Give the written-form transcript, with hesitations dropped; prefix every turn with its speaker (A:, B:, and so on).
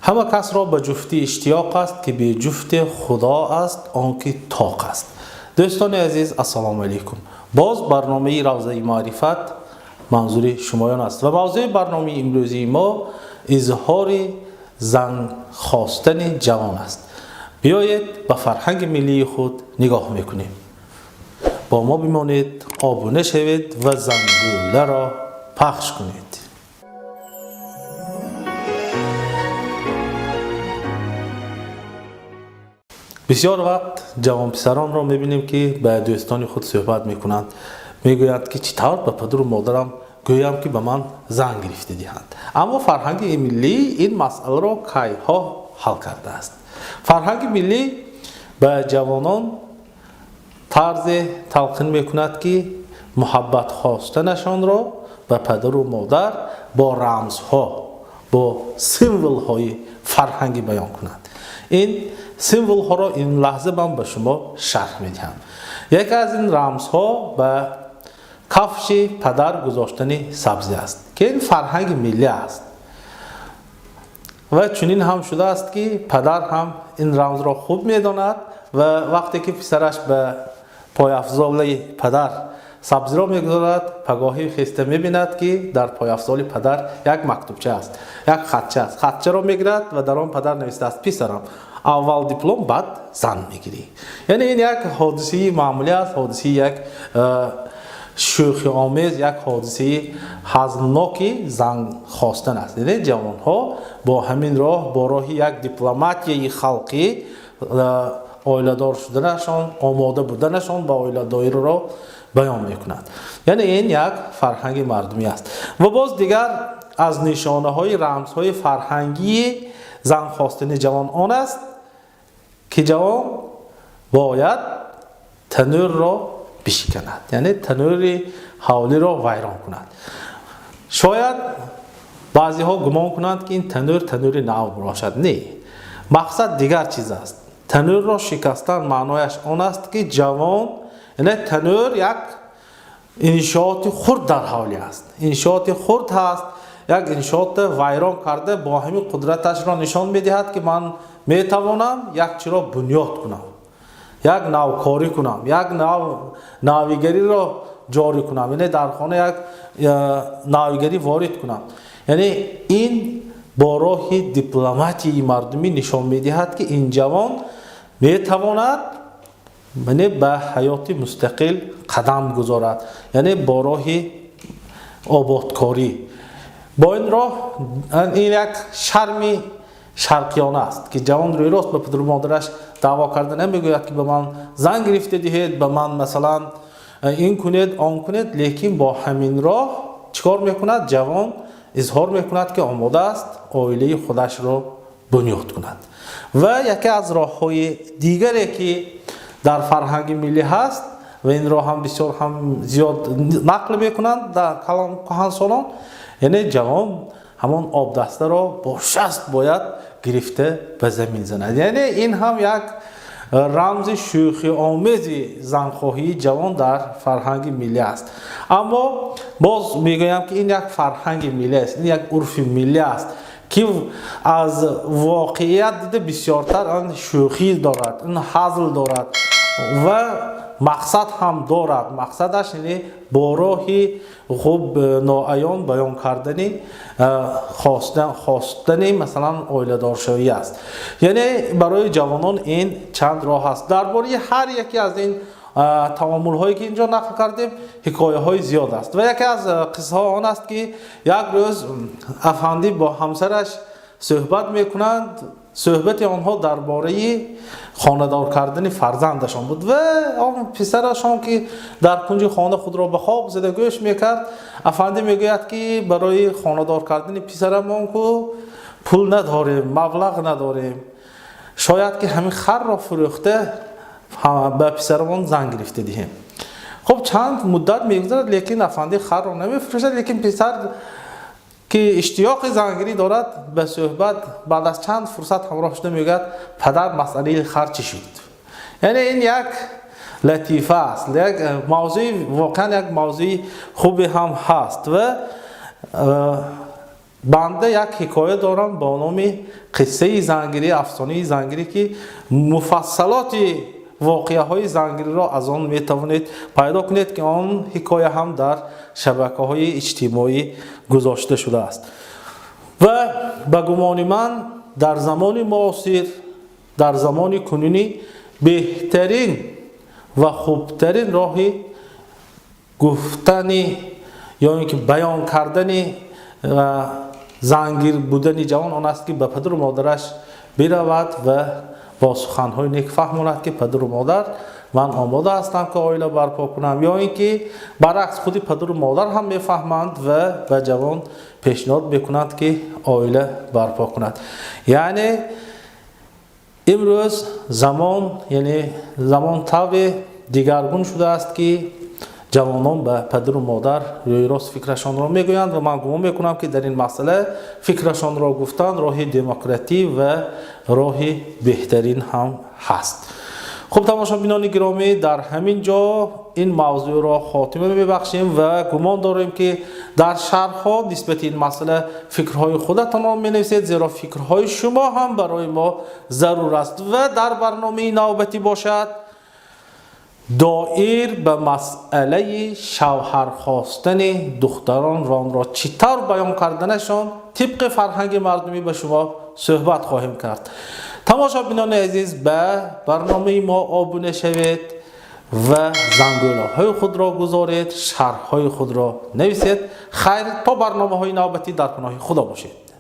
A: Ҳама касро ба ҷуфтӣ иштиёқ аст, ки бе ҷуфте Худо аст, он ки тоқ аст. Дӯстони азиз, ассалому алайкум. Боз барномаи Равзаи маърифат манзури шумоён аст ва мавзӯи барномаи имрӯзии мо изҳори зан хостани ҷавон аст. Биёед ба фарҳанги миллии худ нигоҳ мекунем. Бо мо бимонед, обуна шавед ва зангӯларо пахш кунед. Бисёр вақт ҷавонписаронро мебинем, ки ба дӯстони худ суҳбат мекунанд. Мегӯянд, ки чӣ тавр ба падару модарам гӯям, ки ба ман зан гирифта диҳанд. Аммо фарҳанги миллӣ ин масъаларо кайҳо ҳал кардааст. Фарҳанги миллӣ ба ҷавонон тарзе талқин мекунад, ки муҳаббат хостанашонро ба падару модар бо рамзҳо, бо символҳои фарҳангӣ баён кунанд. Ин символҳоро ин лаҳза ман ба шумо шарҳ медиҳам. Яке аз ин рамзҳо ба кафши падар гузоштани сабзӣ аст, ки ин фарҳанги миллӣ аст. Ва чунин ҳам шудааст, ки падар ҳам ин рамзро хуб медонад ва вақте ки писараш ба пойафзоли падар сабзиро мегузорад, пагоҳӣ хеста мебинад, ки дар пойафзоли падар як мактубча аст, як хатча аст. Хатчаро мегирад ва дар он падар навиштааст: писарам, аввал диплом, баъд зан мегирӣ. Яъне ин як ҳодисаи маъмулӣ аст, ҳодисаи як шӯхиомез, як ҳодисаи ҳазнноки зан хостан аст. Яъне ҷавонҳо бо ҳамин роҳ, бо роҳи як дипломатияи халқӣ оиладор шуданашон, омода буданашон ба оиладориро баён мекунанд. Яъне ин як фарҳанги мардумӣ аст. Ва боз дигар аз нишонаҳои рамзҳои фарҳангии зан хостани ҷавон он аст, ки ҷавон бояд танӯрро бишиканад, яъне танӯри ҳавлиро вайрон кунад. Шояд баъзеҳо гумон кунанд, ки ин танӯр танӯри нав бошад. Не, мақсад дигар чиз аст. Танӯрро шикастан маънояш он аст, ки ҷавон, яъне танӯр як иншооти хурд дар ҳавлӣ аст, иншооти хурд ҳаст, як иншоотро вайрон карда бо ҳамин қудраташро нишон медиҳад, ки ман метавонам як чиро бунёд кунам, як навкорӣ кунам, як навигариро ҷорӣ кунам, яъне дар хона як навигарӣ ворид кунам. Яъне ин бо роҳи дипломатияи мардумӣ нишон медиҳад, ки ин ҷавон метавонад, яъне ба ҳаёти мустақил қадам гузорад, яъне бо роҳи ободкорӣ. Бо ин роҳ ин як шарми шарқиёна аст, ки ҷавон рӯи рост ба падару модараш даъво карда намегӯяд, ки ба ман зан гирифта диҳед, ба ман масалан ин кунед, он кунед, лекин бо ҳамин роҳ чӣ кор мекунад? Ҷавон изҳор мекунад, ки омода аст оилаи худашро бунёд кунад. Ва яке аз роҳҳои дигаре, ки дар фарҳанги миллӣ ҳаст ва инро ҳам бисёр ҳам зиёд нақл мекунанд дар кӯҳансолон, яъне ҷавон ҳамон обдастаро бо шаст бояд гирифта ба замин занад. Яъне ин ҳам як рамзи шӯхиомези занхоҳии ҷавон дар фарҳанги миллӣ аст. Аммо боз мегӯям, ки ин як фарҳанги миллӣ аст, ин як урфи миллӣ аст, ки аз воқеият дида бисёртар он шӯхӣ дорад, ин ҳазл дорад ва мақсад ҳам дорад. Мақсадаш яъне бо роҳи хуб ноаён баён кардани хостани масалан оиладоршавӣ аст. Яъне барои ҷавонон ин чанд роҳ аст. Дар бораи ҳар яке аз ин таомулҳое, ки инҷо нақл кардем, ҳикояҳои зиёд аст. Ва яке аз қиссаҳо он аст, ки як рӯз афандӣ бо ҳамсараш суҳбат мекунанд. Суҳбати онҳо дар бораи хонадор кардани фарзандашон буд ва он писарашон, ки дар кунҷи хона худро ба хоб зада гӯш мекард. Афандӣ мегӯяд, ки барои хонадор кардани писарамон ку пул надорем, маблағ надорем, шояд ки ҳамин харро фурӯхта ба писарамон зан гирифта диҳем. Хуб, чанд муддат мегузарад, лекин афандӣ харро намефурӯшад. Лекин писар, ки иштиёқи зангирӣ дорад, ба суҳбат баъд аз чанд фурсат ҳамроҳ шуда мегӯяд: падар, масъалаи хар чӣ шуд? Яъне ин як латифа аст, як мавзӯи воқеан як мавзӯи хубе ҳам ҳаст. Ва Банда як ҳикоя дорам бо номи қиссаи зангирӣ, афсонаи зангирӣ, ки муфассалоти воқеаҳои зангириро аз он метавонед пайдо кунед, ки он ҳикоя ҳам дар шабакаҳои иҷтимоӣ гузошта шудааст. Ва ба гумони ман, дар замони муосир, дар замони кунунӣ беҳтарин ва хубтарин роҳи гуфтани ё ин ки баён кардани зангир будани ҷавон он аст, ки ба падару модараш биравад ва бо суханҳои нек фаҳмонад, ки падару модар, ман омода ҳастам, ки оила барпо кунам, ё ин ки баръакс, худи падару модар ҳам мефаҳманд ва ба ҷавон пешниҳод мекунанд, ки оила барпо кунад. Яъне имрӯз замон, яъне замон тавре дигаргун шудааст, ки ҷавонон ба падару модар рӯи рост фикрашонро мегӯянд, ва ман гумон мекунам, ки дар ин масъала фикрашонро гуфтан роҳи демократӣ ва роҳи беҳтарин ҳам ҳаст. Хуб, тамошобинони гиромӣ, дар ҳамин ҷо ин мавзӯъро хотима мебахшем ва гумон дорем, ки дар шарҳҳо нисбати ин масъала фикрҳои худатонро менависед, зеро фикрҳои шумо ҳам барои мо зарур аст. Ва дар барномаи навбатӣ бошад, доир ба масъалаи шавҳар хостани духтарон ва онро чӣ тавр баён карданашон тибқи фарҳанги мардумӣ ба шумо суҳбат хоҳем кард. Тамошобинони азиз, ба барномаи мо обуна шавед ва зангӯлаҳои худро гузоред, шарҳҳои худро нависед. Хайр, то барномаҳои навбатӣ дар паноҳи Худо бошед.